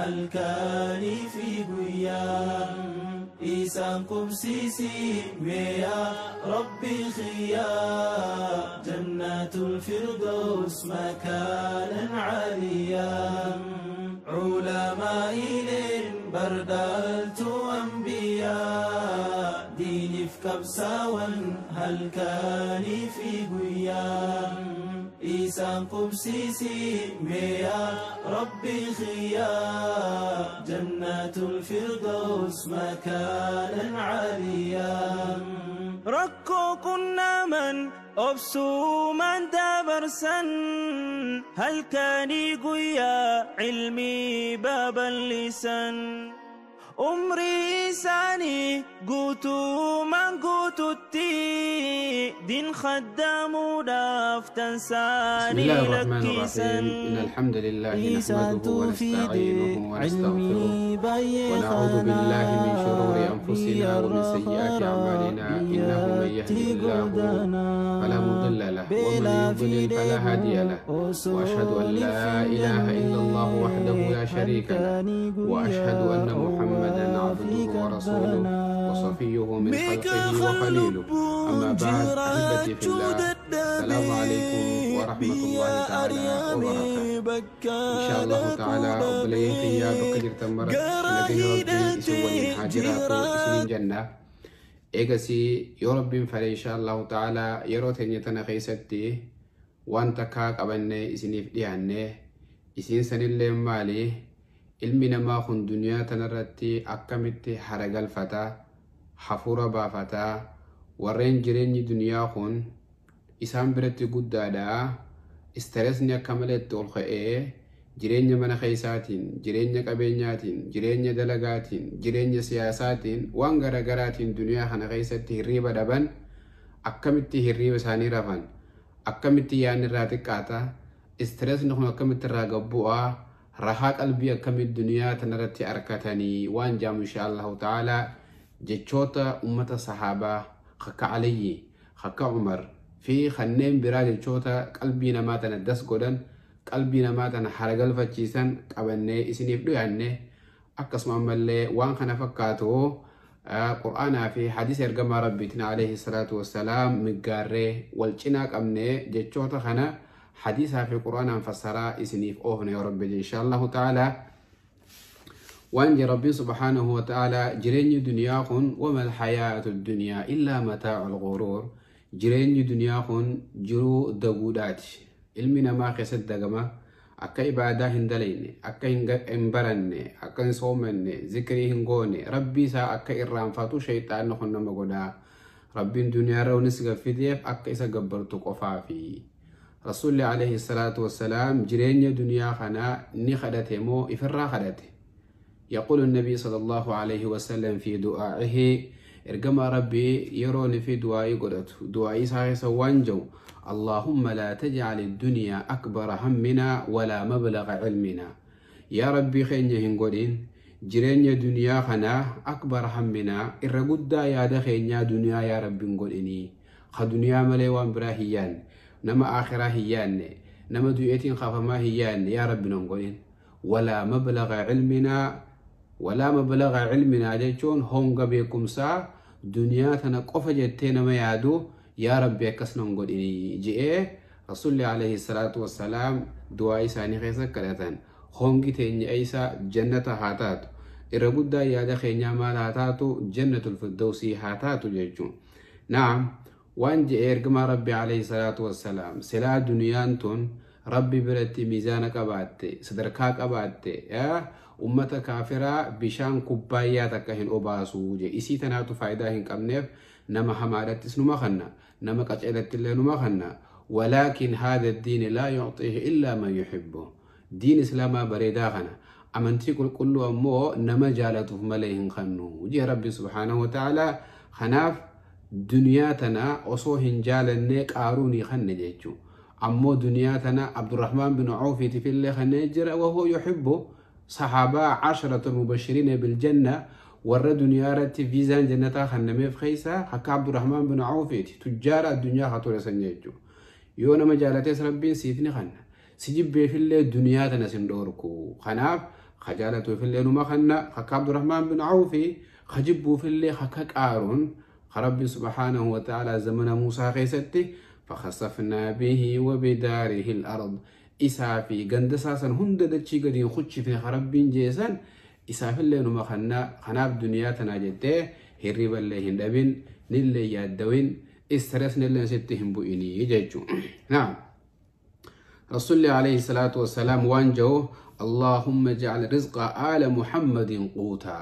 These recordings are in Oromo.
Halkanii fi guyyaa isaan qubsiisi mee rabbi khiyyaa jannatul firdaus makaanan caaliyaa culamaa'ileen bardaaltu ambiyaa diiniif qabsaawan halkanii fi guyyaa isaan qubsiisi mee rabbi khiyyaa jannatul firdaus makaanan caaliyaa. Rakkoo qunnaman obsuumaan dabarsan halkanii guyyaa cilmii babal'isan umrii isaanii guutuumaan guututti din khaddamuudhaaf بسم tansaanii الله الرحمن lakkisan. الرحيم. إن الحمد لله نحمده Isaantu ونستعينه fide ونستغفره cilmii baay'ee ونعوذ بالله من شرور kanaa أنفسنا biyya ومن سيئات irraa أعمالنا. إنه من biyyatti يهده الله godaanaa فلا مضل له ومن beelaa fi يضلل فلا هادي dheebuu له، وأشهد أن osoo لا hin إله إلا الله jenne وحده لا شريك له، halkanii وأشهد guyyaa أن محمدا owwaa fi عبده ورسوله qabbanaa. وصفيه من Meeqa خلقه kan وخليله. lubbuun أما بعد، أحبتي في jiraachuu الله، السلام عليكم dadhabee ورحمة biyya الله تعالى ari'ame وبركاته. bakka إن شاء الله dhaquu تعالى obboleeyyan kiyyaa dhabee bakka jirtan maratti gara nageenya rabbii isin waliin hidhatee haa jiraatu isiniin jiraachuu jenna. Eegasii yoo rabbiin fedhe insha Allahu ta'ala yeroo teenya tana keessatti waan takkaa qabannee isiniif dhiyaanne isiin sanillee maali? Ilmi namaa kun duniyaa tanarratti akkamitti haragalfata, hafuura baafataa? Warreen jireenyi duniyaa kun isaan biratti guddaadha, istareesni akka maleetti ol ka'ee jireenya mana keessaatiin, jireenya qabeenyaatiin, jireenya dalagaatiin, jireenya siyaasaatiin, waan garaagaraatiin duniyaa kana keessatti hirriiba dhaban, akkamitti hirriiba isaanii rafan, akkamitti yaadni irraa xiqqaata, istireesni kun akkamitti irraa gabbu'aa, rahaa qalbii akkamitti duniyaa tanarratti argatanii waan jaamu insha Allahu ta'ala jechoota ummata sahaabaa akka Aliyyi, akka Umar fi kanneen biraa, jechoota qalbii namaa tana das godhan, qalbii namaa tana haragalfachiisan qabannee isiniif dhiyaanne. Akkasuma ammallee waan kana fakkaatu qur'aanaa fi hadiisa ergamaa rabbiitiin alayhi salaatu wassalaam miggaarree wal cinaa qabnee jechoota kana hadiisaa fi qur'aanaan fassaraa isiniif oofne yoo rabbi jedhe insha Allahu ta'ala. Waan jee rabbiin subhaanahu wa ta'ala, jireenyi duniyaa kun wama alhayaatu dunyaa illaa mataa'u alghuruur. Jireenyi duniyaa kun jiruu daguudhaati. Ilmi namaa keessatti dagama, akka ibaadaa hin dalayne, akka hin baranne, akka hin soomanne, zikrii hin goone, rabbii isaa akka irraanfatu shayxaanni kun nama godhaa. Rabbiin duniyaa irra wanis gaffideef akka isa gabbartu qofaafi. Rasuulli alayhi salaatu wassalaam jireenya duniyaa kanaa ni kadhate moo ifirraa kadhate? يقول النبي صلى الله عليه وسلم في دعائه، إرجما ربي يروني في دعائي قدرت دعائي سايس وانجو: اللهم لا تجعل الدنيا أكبر همنا ولا مبلغ علمنا. يا ربي خيني هنقولين jireenya duniyaa kana أكبر همنا irra guddaa yaada keenyaa duniyaa yaa rabbi hin godhinii. Ka duniyaa malee waan biraa hin yaanne, nama akhiraa hin yaanne, nama du'eetiin kafamaa hin yaanne yaa rabbi hin godhin. ولا مبلغ علمنا، ولا مبلغ علمنا jechuun honga beekumsaa duniyaa tana qofa jettee nama yaadu yaa rabbi akkas nan godhinii je'ee rasuulli alayhi salaatu wassalaam du'aa isaanii keessa kadhatan. Hongi teenya isa jannata haa taatu, irra guddaa yaada keenyaa maal haa taatu? Jannatul firdawsii haa taatu jechuun. Naam, waan je'ee ergamaa rabbi alayhi salaatu wassalaam, silaa duniyaan tun rabbi biratti miizaana qabaatte, sadarkaa qabaatte, ummata kaafiraa bishaan kubbaayyaa takka hin obaasu je. Isii tanaatu faayidaa hin qabneef nama hamaadhattis numa kanna, nama qaceelatti illee numa kanna. ولكن هذا الدين لا يعطيه إلا من يحبه. دين إسلاما bareedaa kana, amantii qulqulluu ammoo nama jaalatuuf malee hin kannu jee rabbi subhaanahu wa ta'ala. Kanaaf duniyaa tana osoo hin jaalannee qaaruunii kanne jechuu. Ammoo duniyaa tana Abdurrahmaan bin Awfiitiif illee kannee jira وهو يحب صحابة عشرة المبشرين بالجنة. Warra duniyaa irratti viizaan jannataa kennameef keessa akka Abdurrahmaan bin Awfiiti, tujjaara addunyaa haa ture san jechuu. Yoo nama jaalates rabbiin siif ni kanna, si jibbeefillee duniyaa tana sin dhoorku. Kanaaf خجالته في الليل ما خنا خك عبد الرحمن بن عوف خجبه في الليل خك قارون ربي سبحانه وتعالى زمن موسى خيستي فخسفنا به وبداره الأرض إسافي قندساسا هند دتشي قد يخش في خرب جيسان إسافي اللي نما خنا خناب دنيا تناجته هرب اللي هندبين نلي يادوين استرس نلي نستهم بوئني جيجو. نعم رسول الله عليه الصلاة والسلام وانجو اللهم اجعل رزق آل محمد قوتا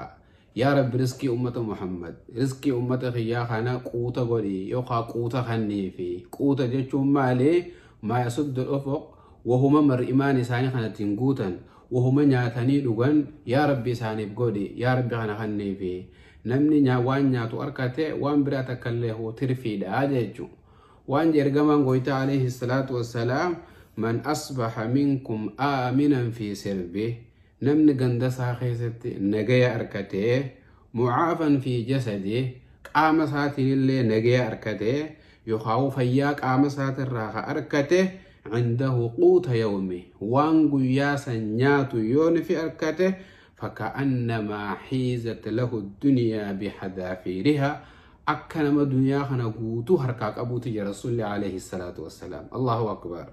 يا رب رزقي أمة محمد رزقي أمة خيا خنا قوتا قولي يوقع قوتا خني في قوتا جيجو مالي ما يسد الأفق وهما مر إيمان ساني خنا تنقوتا وهما نياتني لغن يا ربي ساني بقولي يا ربي خنا خني في نمني نيا نياتو أركته وان برا تكله ترفي دا جيجو وان جرجمان قويتا عليه الصلاة والسلام من أصبح منكم آمنا في سربه نمن قندسا خيستي نجيا أركته معافا في جسده قام ساتي اللي نجيا أركته يخاوف إياك قام سات الراحة أركته عنده قوت يومه وانغو ياسا نياتو يون في أركته فكأنما حيزت له الدنيا بحذافيرها أكنما دنيا خنا قوتو هركاك أبو تجي رسول الله عليه الصلاة والسلام. الله أكبر.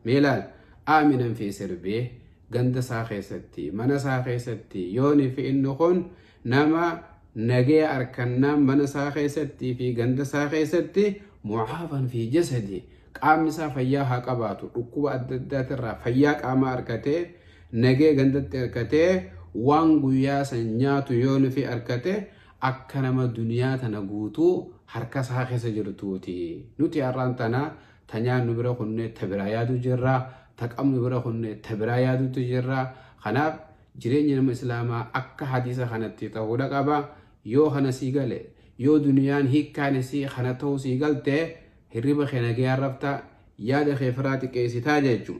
ميلال آمنا في سربه قند ساخيستي من ساخيستي يوني في إنخون نما نجي أركنا من ساخيستي في قند ساخيستي معافا في جسدي قام سافياها قباتو ركوب أددات الرا فياك أما أركته نجي قندت أركته وانغو ياسا نياتو يوني في أركته أكنما دنيا تنقوتو حركة ساخيس جرتوتي نوتي أرانتنا تنيا نبرا خنة تبرا يادو جرا تقام نبرا خنة تبرا يادو تجرا خناب جرين ينم إسلاما أكا حديثة خنتي تهودا قبا يو خنا سيغالي يو دنيان هيك كان سي خنتو سيغالتي هربا خنا جيار رفتا ياد خفراتي كيسي تاججو.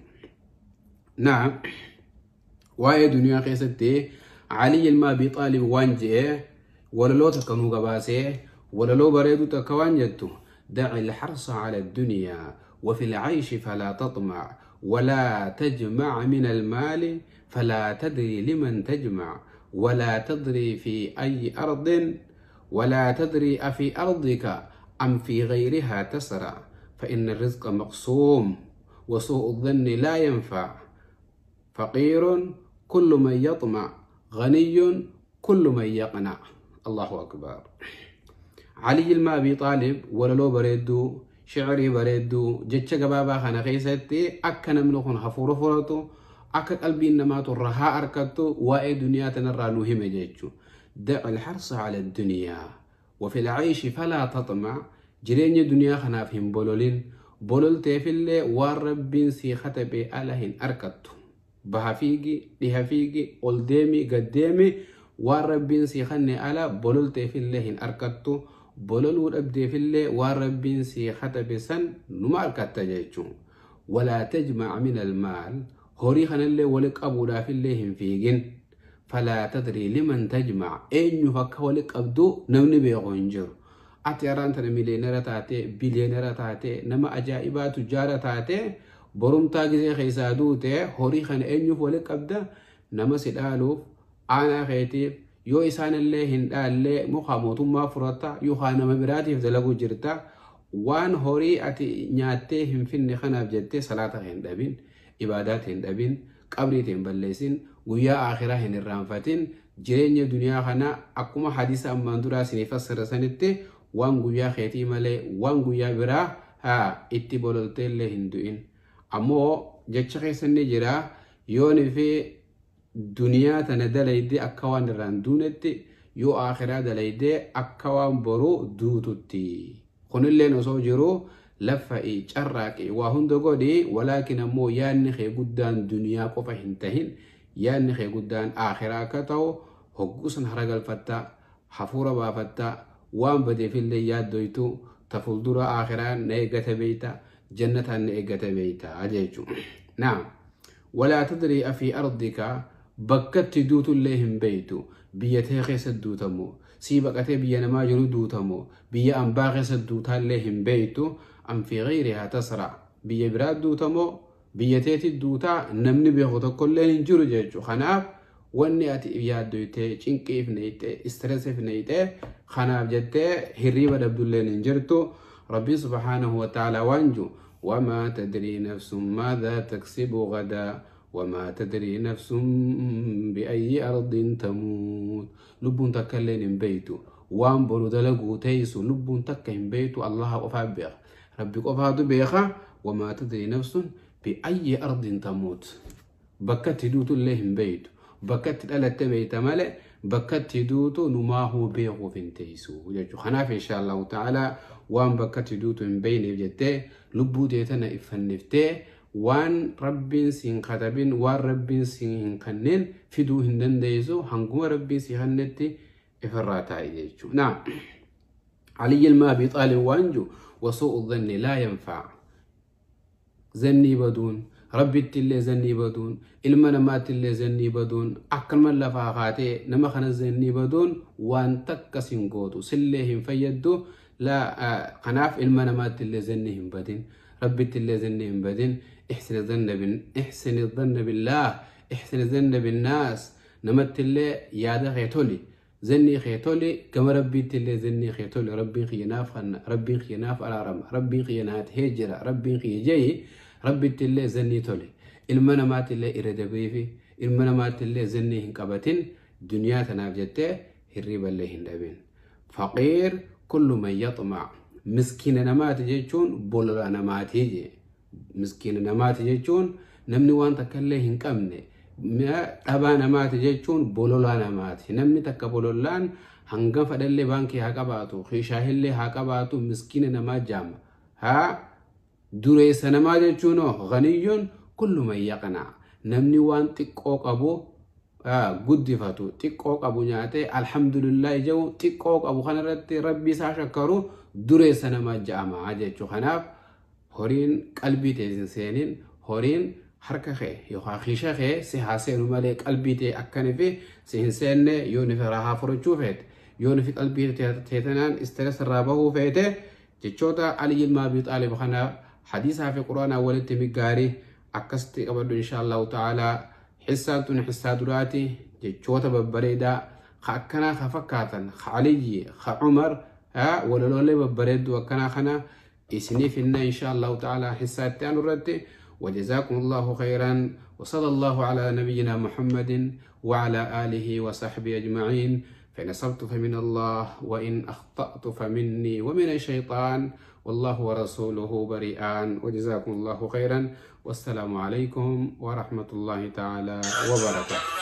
نعم واي دنيا خيستي علي الما بيطالب وانجي ولا لو تكنو قباسي ولا لو بريدو تكوانجتو دع الحرص على الدنيا وفي العيش فلا تطمع ولا تجمع من المال فلا تدري لمن تجمع ولا تدري في أي أرض ولا تدري أفي أرضك أم في غيرها تسرع فإن الرزق مقسوم وسوء الظن لا ينفع فقير كل من يطمع غني كل من يقنع. الله أكبر. علي الما أبي طالب ولا لو بريدو شعري بريدو جتش قبابا خنا خيستي أكا نملخون حفور فرطو أكا قلبي إنما ترها أركتو وأي دنيا تنرى نهم جتشو دع الحرص على الدنيا وفي العيش فلا تطمع جرين دنيا خنا فيهم بولولين بولول تيفل والربين سي خطبي ألهن أركتو بها فيجي لها فيجي قدامي قدامي والربين سي خني ألا بولول تيفل هن أركتو بولول وربدي في الله والربين سي خطبي سن نما أركتا جيتشو ولا تجمع من المال هوري خن اللي ولك أبو لا في الله فيجن فلا تدري لمن تجمع أين يفك ولك أبدو نمني بيغنجر أتيران تنا مليونير تاتي بليونير تاتي نما أجائبات تجارة تاتي بروم تاجي خيسادو تي هوري خن أين يفولك أبدا نما سيدالو أنا خيتي يو إسان الله هند الله مخاموت ما فرطة يو خان مبراتي في دلقو جرتا وان هوري أتي نياتي هم فين خنا بجتي صلاة هند أبين عبادات هند أبين قبري بلسين ويا آخرة هن الرانفتين جرين الدنيا خنا أكما حديث أمان درا سنفسر سنتي وان ويا خيتي مالي وان ويا برا ها اتبولتي اللي هندوين أمو جتش خيسن جرا يوني في دنيا تندليدي أكوان الراندونتي يو آخرة دليدي أكوان برو دوتوتي خن اللي نصو جرو لفئي چراكي وهندو ولكن أمو يانخي قدان دنيا قفا هنتهن يانخي قدان آخرة كتو هقوسن حرق الفتا حفورة بافتا وان بدي في اللي يادويتو تفلدور آخرة نيقة بيتا جنة نيقة بيتا عجيجو. نعم ولا تدري أفي أرضك بكت دوت الليهم بيتو بيته خيس دوتمو سيبكته بيا ما جرو دوتمو بيا أنبا خيس دوتا الليهم بيتو أم في غيرها تسرع بيا براد دوتمو بيا تيتي دوتا نمني بيغوتا كلين جرو جيجو خناف Wanni ati yaaddoytee cinqiif neeyxee istireesiif neeyxee kanaaf jettee hirriiba dhabdulleen hin jirtu. Rabbiin subhaanahu wa ta'ala waan jiru wamaa tadrii nafsun maadhaa taksibu gadaa wamaa tadrii nafsun biayyi ardin tamuut. Lubbuun takka illeen hin beeytu waan boru dalaguu teeysu lubbuun takka hin beeytu. Allaha qofaa beeka, rabbi qofaatu beeka. Wamaa tadrii nafsun biayyi ardin tamuut, bakka itti duutu illee hin beeytu. Bakka itti dhalatte beeyta malee bakka itti duutu numaahuu beekuuf hin teessu jechuudha. Kanaaf insha Allahu ta'ala waan bakka itti duutu hin beeyneef jettee lubbuu tee tana iffanniftee waan rabbiin si hin katabin, waan rabbiin si hin kanneen fiduu hin dandeessu. Hanguma rabbiin si kannetti ifirraa taa'i jechuudha. Naa Ali ilma Abi Xaalib waan jiru wasuu'u dhanni laa yanfa'a. Zannii baduun rabbitti illee zannii baduun ilma namaatti illee zannii baduun akkanuma lafaa kaatee nama kana zannii baduun waan takka sin gootu sillee hin fayyaddu. Kanaaf ilma namaatti illee zannii hin badin, rabbitti illee zannii hin badin. Ihsini dhanna billaah, ihsini dhanna binnaas. Namatti illee yaada kee toli, zannii kee toli gama rabbiitti illee zannii kee toli. Rabbiin kiyya naaf kanna, rabbiin kiyya naaf araarama, rabbiin kiyya naaf jira, rabbiin kiyya jeyi rabbitti illee zannii toli. Ilma namaatti illee irra dabriifi ilma namaatti illee zannii hin qabatin. Duniyaa tanaaf jettee hirriiba illee hin dhabin. Faqiir kullu man yaxmac, miskiina namaati jechuun bolola namaatii jee. Miskiina namaati jechuun namni waan takka illee hin qabne. Dhabaa namaati jechuun bololaa namaati. Namni takka bolollaan hangam fadhallee baankii haa qabaatu, kiishaahillee haa qabaatu, miskiina namaa jaama. Haa dureessa namaa jechuun ganiyyuun kullu man yaqnaa, namni waan xiqqoo qabu guddifatu, xiqqoo qabu nyaatee alhamdulillah jedhu, xiqqoo qabu kanarratti rabbi isaa shakkaru dureessa namaa ja'ama jechuu. Kanaaf horiin qalbii ta'e hin seenin. Horiin harka kee yookaan kiisha kee si haa seenu malee qalbii ta'e akkanii fi si hin seenne. Yoo nufi raahaa furachuu feete, yoo nufi qalbii teetanaan istirees irraa bahuu feete, jechoota Ali ilma Abi Xaalib kana hadiisaa fi quraanaa walitti miggaarii akkasitti qabadhu insha Allahu ta'ala. Xissaan tun xissaa duraati. Jechoota babbareedaa ka akkanaa ka fakkaatan ka Aliyyi ka Umar walaloolee babbareedduu akkanaa kana isiniif hinna insha Allahu ta'ala xissaa itti aanu irratti. وجزاكم الله خيرا وصلى الله على نبينا محمد وعلى آله وصحبه أجمعين. فإن أصبت فمن الله وإن أخطأت فمني ومن الشيطان، والله ورسوله بريئان. وجزاكم الله خيرا والسلام عليكم ورحمة الله تعالى وبركاته.